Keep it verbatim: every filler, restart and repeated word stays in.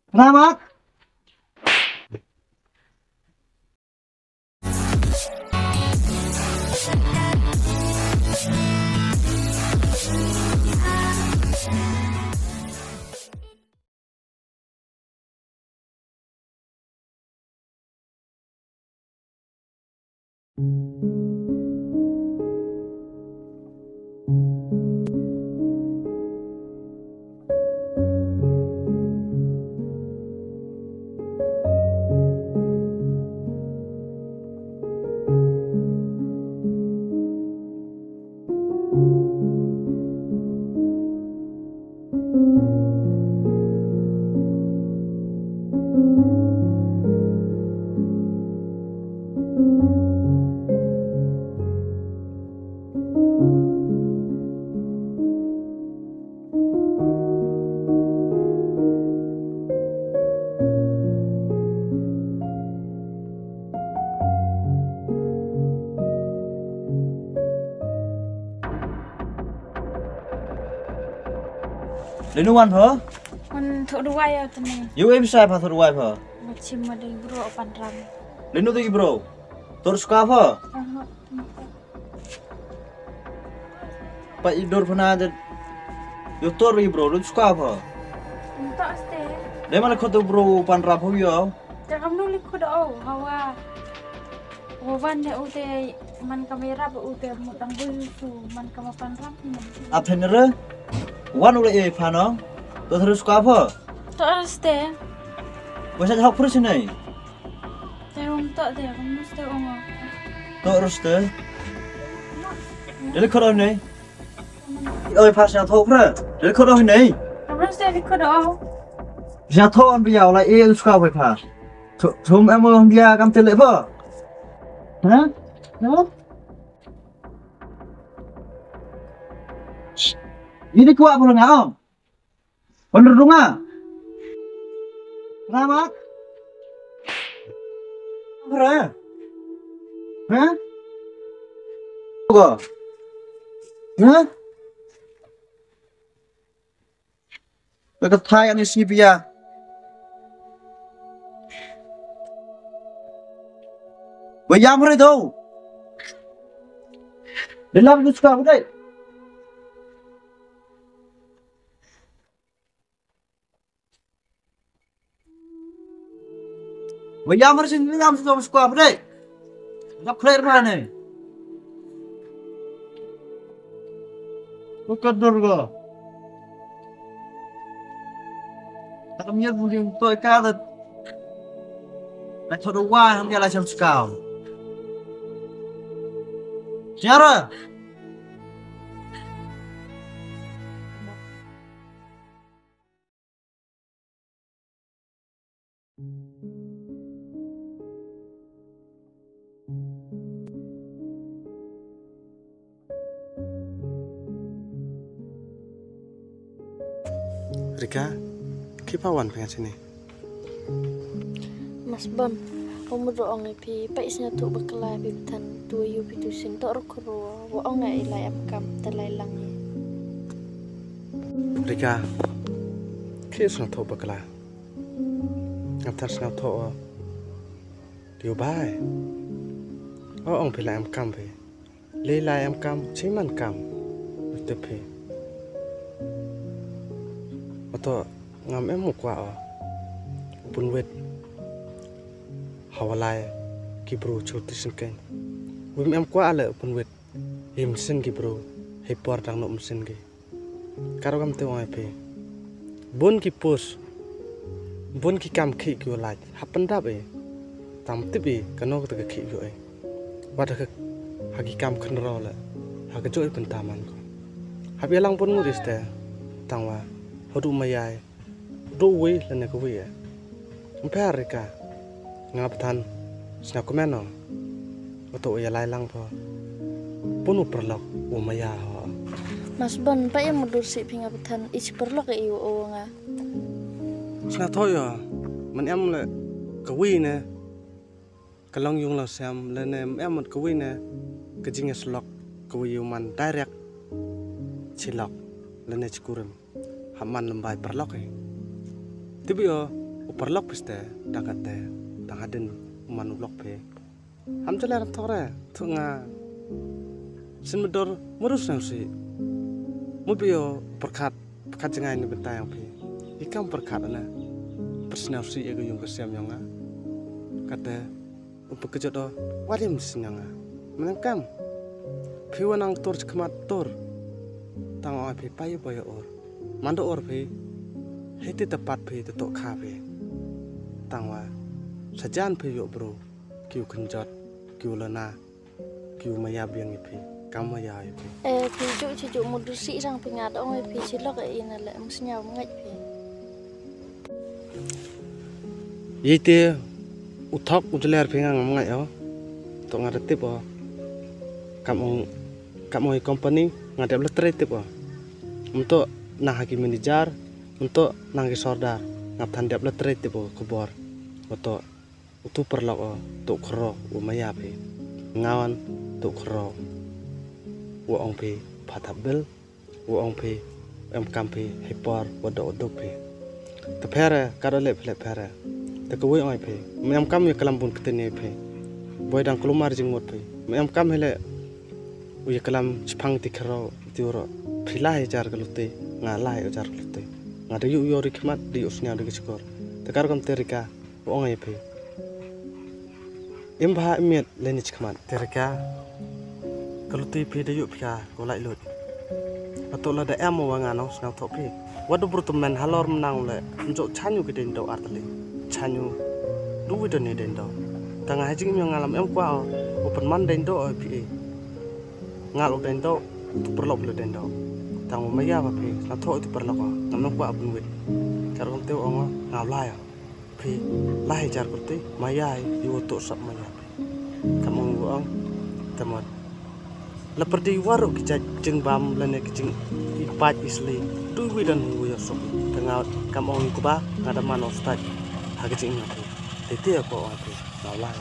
Selamat. Lano wan pha? Wan thoh duwai ïa tene. Ïa u em shai pha thoh duwai pha? Wan shim ma dei bro pan ram. Lano dei bro? Tor suka pha? Aha. Pa i dur pha na de. Ïa tor i bro, dur suka pha? Nta ste. Dei mana khot u bro pan ram pha ïa. Te kam nu li khot o, hawa. Wa wan ne u te man ka me rap u te mu tang bui su man ka ma pan rap ne. Ap hen re. Wan u le e pha no. To thru suka pha. To ar ste. Wa sa hok pru sini. Te ong to te ong mus te ong. To ar ste. Dele khoro ne. Oi pha sa tho pru. Dele khoro ne. Mus te li khoro. Sa tho an bia la e suka wa pha. Thum, thum em ong bia kam te le pha. Ha? Ha? Ini kuat pula ngah om. Pun runga. Kenapa? Apa ya? Hah? Apa? Hah? Ba ka thai ani sngi pia. Ba yam re do. Dalam tu suka udah. Ba yam re sini yam tu suka udah. Dap clear mana? Ko ka dur ko. Ta kam ïa bun ring to ka da. Ka thoh da wa hang ïa la cham skau. Siara. Rika, ki pa wan pyngan sini. Mas Bon, u mut ong i phi, pa isna tu bakla phi than tu yu phi tu sin to ruk ru, wa ong i lai am kam ta lai lang i. Rika, ki isna tu bakla. Ngam thar sngap tho o. Dio bai. O ong phi la em kam phi. Lei la em kam, chi man kam. Te phi. Oto ngam em kwah o. Bun wet. Hawalai ki bru chul ti singkeng. Wim em kwah le bun wet. Him sing ki bru. Hei por dang no sing ki. Ka ruh kam te ong ai phi. Bun ki post. Bun ki kam khih ki u lait. Hap pyndap i. Tam tip i kano kata ka khih ïoh i. Wat ha ka, ha ki kam khynraw la. Ha ka joi pynta man ko. Hap ïalang bun ngut iste. Tang wa. Haduh ma ïai. Duh wi lane ka wi e. Ym pher Rika. Nga pthan. Sna kumno. Uto u ïalai lang pho. Pun u paralok u maya ho. Mas Bon pa ïa mudur si phi nga pthan. Ich paralok e u o nga. Sna tho ïa. Man em le ka wi ne. Ka long yung long sem lane em mut kawei ne ka jingïasyllok kawei u man direct chi lok lane chi kurim ha man lymbai paralok hi. Tip ïa o U paralok phi te, dang kata, dang hadien u man u lok phi. Ham jale ram thok re, thok nga. Sien ma dor, ma rus nang si. Mu bi o pyrkhat, pyrkhat jngai ni bynta yong phi. I kam pyrkhat na. Pyrshah nang si ega yung ka siam yong nga. Kata, u pyrkhat o, wadim sin yong nga. Menang kam. Phi wa nang tur chkmat tur. Tang o phi payu payu or. Mando or phi. Hei ti tapat phi te tok kha phi. Tang wa. Sajan phi yo bro. Kiu kynjot, kiu lana, kiu maya biang ïa phi, kam maya ïa phi. Eh, phi ju, ju, ju mudur si rang phi nga dong ïa phi, si lok ïa ina le, mus nyau ngai phi. Ye te, u thok, u jeler phi nga ngam ngai o. Tok nga da tip o. Kam ong, kam ong i company, nga dep letter tip o. Mto, nang haki manager, mto, nang ki sordar, ngap than dep letter tip o, khubor. Mto, utu paralok o, tu khro, u maya phi. Ngawan, tu khro. U ong phi, pha thap bil, u ong phi, em kam phi, hei por, wa dok dok phi. Te phere, ka do le phi le phere. Te ka wei ong phi, em kam ya kalam bun ktene phi. Boi dang kulumar jingmut phi. Em kam hele, u ya kalam chipang ti khro, ti uro. Phi lai jar ka luti, nga lai jar ka luti. Nga da yu yu ri khmat, da yu snya da ki chikor. Te kar kam te rika, u ong ïa phi. Im bha im miet le ni chikmat. Te rika. Ka luti phi da yu phi ka ko lai lut. Ato la da em wa nga nong sngaw thok phi. Wa du bru tu men halor menang le. Njo chanyu ki deiñ do artali. Chanyu. Du wi do ni deiñ do. Tang ha jing im yong nga lam em kwa o. Open man deiñ do o phi e. Ngal o deiñ do. Tu perlok le deiñ do. Tang wa maya ba phi. Sngaw thok tu perlok o. Ngam em kwa o pun wit. Kar ong te o nga. Ngaw lai o. Phi, lai jar kurti, maya i, i wa tok sap maya phi. Kam ong wa ong, te mot. La pyrdi waru ki jait jingbam lane ki jing i pait i sli, tu wi dan wi ya sop. Te nga kam ong i kuba, nga da man o stait, ha ki jing nga phi. Te te ko ong phi, ngaw lai.